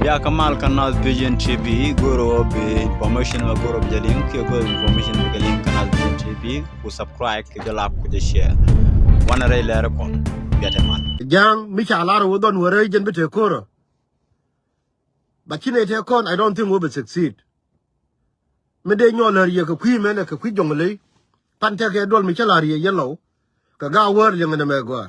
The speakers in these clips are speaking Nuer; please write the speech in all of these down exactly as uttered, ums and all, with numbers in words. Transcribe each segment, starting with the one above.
Ya kamal kä Naath Vision T V, go̱o̱rä bi information mɛ go̱o̱rä bi jɛ liŋ, kiɛ go̱o̱rä information bi jɛ liŋ kä Naath Vision T V, ku subscribe, kiɛ jɛ like, ku jɛ share. Wanɛ rɛy lɛr kɔn, biatɛ mal. Ja̱a̱ŋ mi ca lar wä dhɔn wä rɛy jɛn bi te ko̱rä. But ci nɛ te kɔn, I don't think wä bi succeed. Mi dee nyɔl lär yɛ kɛ kui̱ mɛnɛ kɛ kui̱ jɔŋ ley. Pan tekɛ duɔl mi cä la̱r yɛ yɛn lɔw. Kɛ ga̱a̱ wäär liɛŋɛ nɛmɛ gɔaa.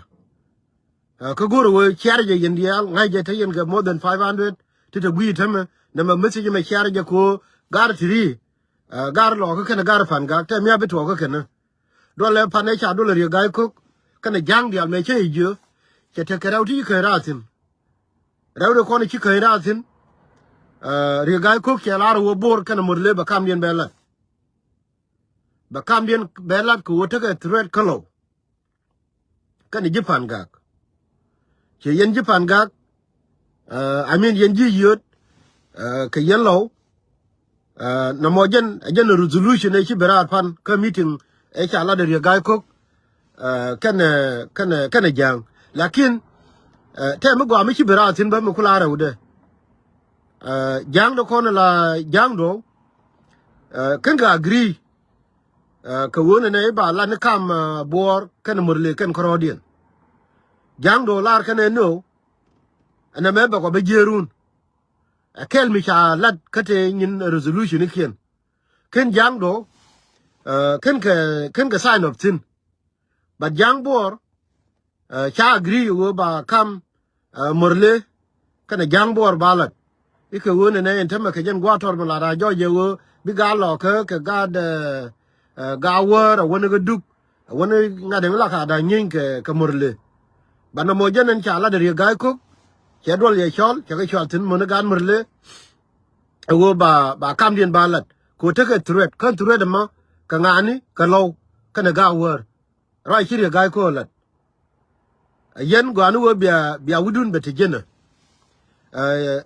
Kä go̱o̱rä wee ciar jɛ yɛn diaal ŋa̱c jɛ te yɛn kɛ more than five hundred ti te gui̱i̱ tämɛ nɛmɛ message mɛ ciar jɛ ko̱ ga̱r ti̱ri. Ga̱r lɔɔkä kɛnɛ ga̱r pan gak tɛ mia̱ bi tuɔɔkä kɛnɛ. Duɔlɛ pan ɛ ca duɔlɛ Riek Gai Kok kɛnɛ ja̱a̱ŋ diaal mɛ cä i̱ jiö. Cɛ tekɛ rɛw ti ci käny raar thi̱n. Rɛwdɛ kɔn ci käny raar thi̱n. Riek Gai Kok cɛ lar wä Bor kɛnɛ Murle bɛ kamdiɛn bɛ lat. Bɛ kamdiɛn bɛ lat kɛ wä tekɛ threat kä lɔw. Kɛnɛ ji̱ pan gak. Cɛ yɛn ji̱ pan gak. I mean yɛn ji̱ yio̱t. Kɛ yɛn lɔw. Nɔmɔ jɛn, jɛn resolution ɛ ci bi raar pan kä meeting ɛ ca lat ɛ Riek Gai Kok. Kɛnɛ, kɛnɛ, kɛnɛ ja̱a̱ŋ. Lakin tɛ mi gɔaa mi ci bi raar thi̱n bä mi kula rɛwdɛ. Ja̱a̱ŋ dɔ kɔn la ja̱a̱ŋ dɔ. Kɛn kɛ agree. Kɛ ɣöö nɛnɛ i̱ ba lat ni kam Buɔɔr kɛn Murle kɛn kärɔɔdiɛn. Ja̱a̱ŋ dɔ lar kɛn ɛn nöö. Ɛn ɛmɛ bɛ kɔ bä jiëërun. Ɛ kɛl mi ca lat kä te nyin resolution ikiɛn. Kɛn ja̱a̱ŋ dɔ kɛn kɛ, kɛn kɛ sign of thi̱n. But ja̱a̱ŋ Buɔɔr ca agree wee ba kam Murle kɛnɛ ja̱a̱ŋ Buɔɔr ba lat. Ikɛ ɣöö nɛnɛ ɛn tämɛ kɛ jɛn gua̱a̱tɔr mi lat a jɔɔc ɛ ɣöö bi gaa lɔɔkä kɛ gaat gaa wäär a wäni kä Duk a wäni ŋa̱t ɛn lak a da̱a̱ nyieeny kɛ, kɛ Murle. But nɔmɔ jɛn ɛn ca lat ɛ Riek Gai Kok cɛ duɔl yɛ cɔl cɛ kɛ cɔl thi̱n mäni gaat Murle. Ɛ ɣöö ba, ba kamdiɛn ba lat kɛ ɣöö tekɛ threat kä threat ɛmɔ kɛ ŋa̱a̱ni kɛ lɔw kɛnɛ gaa wäär. Ruac ci Riek Gai Kok lat. Ɛ yɛn gɔaa ni wee bia, bia wi̱dun bɛ te jienä.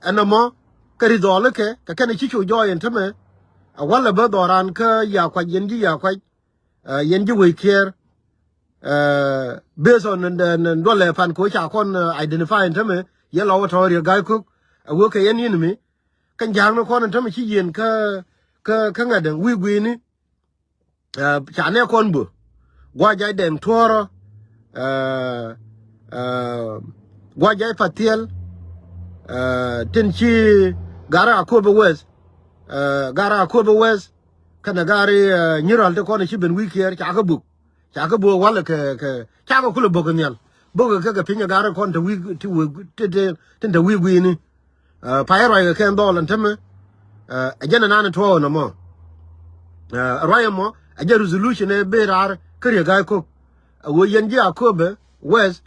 Ɛn ɛmɔ kɛ ri dhɔɔlikɛ kɛ kɛn ci cu jɔɔy ɛn tämɛ. Ɛ walɛ bä dhɔran kä Yakuac yɛn ji̱ Yakuac. Yɛn ji̱ wec kiɛɛr. Based on duɔlɛ pan kɛ wä ca kɔn identify ɛn tämɛ yɛn lɔ wä tɔ̱ Riek Gai Kok. Ɛ wee kɛ yɛn yɛn mi kɛn ja̱a̱ŋ ni kɔn ɛn tämɛ ci yɛn kä, kä, kä ŋa̱t ɛn wi̱i̱ gui̱i̱ni. Ca nɛ kɔn bö gua̱c jac dɛŋ tuɔ̱ɔ̱rä. Gua̱c jac pathiɛl. Tin ci garä a köpä weth. Garä a köpä weth kɛnɛ garä nyiral ti kɔn ci ben wi̱i̱ kiɛɛr ca kä bök. Ca kä bök walɛ kɛ, kɛ ca kä kulɛ bök nhial. Bök kɛ kɛ piny ɛ garä kɔn te wi̱i̱ ti wee ti, ti, tin te wi̱i̱ gui̱i̱ni. Payɛ ruac kɛ kɛn dhɔl ɛn tämɛ. Ɛ jɛn ɛnan ɛ tuɔɔk ɛn ɛmɔ. Ruac ɛmɔ ɛ jɛn resolution ɛ ben raar kä Riek Gai Kok. Ɛ ɣöö yɛn ji̱ a köpɛ weth.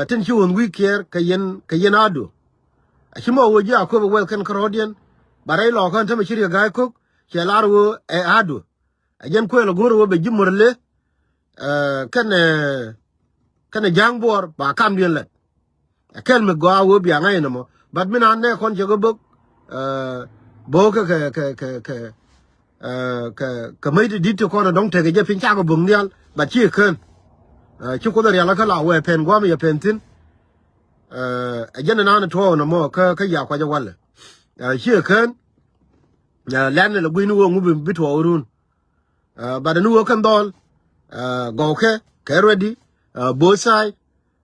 Tin ci ɣönh wi̱i̱ kiɛɛr kɛ yɛn, kɛ yɛn adu. Ɛ ci mɔ ɣöö ji̱ a köpɛ weth kɛn kärɔɔdiɛn. Ba rɛy lɔɔkä ɛn tämɛ ci Riek Gai Kok cɛ lar ɣöö ɛ adu. Ɛ jɛn kuël ɛ go̱o̱r ɛ wee bɛ ji̱ Murle. Kɛnɛ, kɛnɛ ja̱a̱ŋ Buɔɔr ba kamdiɛn lat. Ɛ kɛl mi gɔaa wee bia ŋa̱c ɛn ɛmɔ. But mi naan nɛ kɔn cɛ kɛ bök. Bök kɛ, kɛ, kɛ, kɛ, kɛ, kɛ, kɛ mäc ti di̱t ti kɔn ɛ dɔ̱ŋ tekɛ jɛ piny cakɛ bök nhial. But ci kään. Ci Kuoth ɛ rial kä la wee pɛn gua̱a̱m yɛ pɛn thi̱n. Ɛ jɛn ɛ naan ɛ tuɔɔk ɛn ɛmɔ kä, kä Yakuac ɛ walɛ. Ci kään. Lɛn ɛ lɛ gui̱ni wee ŋu bi, bi tuɔɔk run. But ni wee kɛn dhɔl gɔwkɛ kɛ ready both side.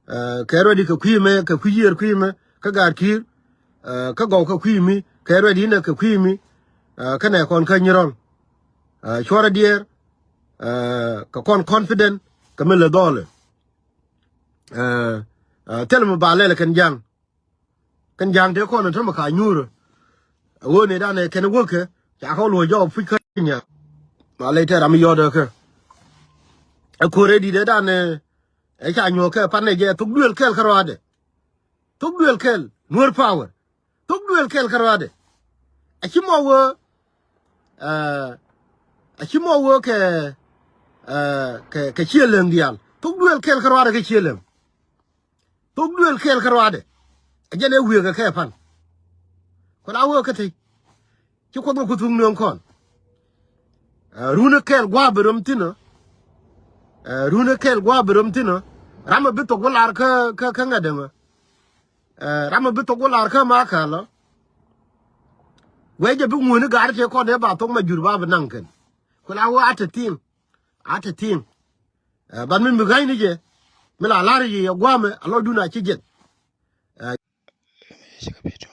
Kɛ ready kɛ kui̱ mɛ kɛ kui̱ yiër kui̱ mɛ kä gaat ki̱i̱r. Kä gɔw kɛ kui̱ mi kɛ ready inɛ kɛ kui̱ mi. Kä nɛ kɔn kä nyirɔl cuɔrɛ diɛɛr. Kɛ kɔn confident kɛ mi lɛ dhɔlɛ. Thil mi ba lɛl kɛn ja̱ŋ. Kɛn ja̱a̱ŋ tëë kɔn ɛ tämɛ ka nyuurä. Ɛ ɣöö nɛ danɛ kɛn wäkɛ ca kɔ luɔ̱c jɔɔk puc kä nya. Ma lɛy tɛ ram mi yɔɔt ɛ kä. Ɛ ko̱r ɛ di̱t ɛ danɛ ɛ ca nyuɔ̱ɔ̱k kɛ pan ɛ jɛ thok duël kɛl kä ruaadɛ. Thok duël kɛl Nuer power. Thok duël kɛl kä ruaadɛ. Ɛ ci mɔ wee ɛ ci mɔ wee kɛ kɛ kɛ ciëlɛŋ diaal. Thok duël kɛl kä ruaadɛ kɛ ciëlɛŋ. Thok duël kɛɛl kä ruaadɛ. Ɛ jɛn ɛ wiëëk ɛ kɛ pan. Ku la wee kä tëc. Ci Kuoth kɛ ku thuk nööŋ kɔn. Run ɛ kɛɛl gua̱a̱ bi röm thi̱n ɔ. Run ɛ kɛɛl gua̱a̱ bi röm thi̱n ɔ. Ram ɛ bi thok wä lar kä kä kä ŋa̱t ɛmɛ. Ram ɛ bi thok wä lar kä ma kälä. Wee jɛ bi ŋuäni gaari tëë kɔn ëë ba thok ma jur ba bi naŋ kɛn. Ku la wä a te thiŋ. A te thiŋ. Ɛ, ban min bi ŋa̱cni jɛ. Mi la la̱r yɛ yɛ gua̱a̱mɛ a lɔcdun a ci jiɛth. Ɛ, cikɛ pi̱i̱tu.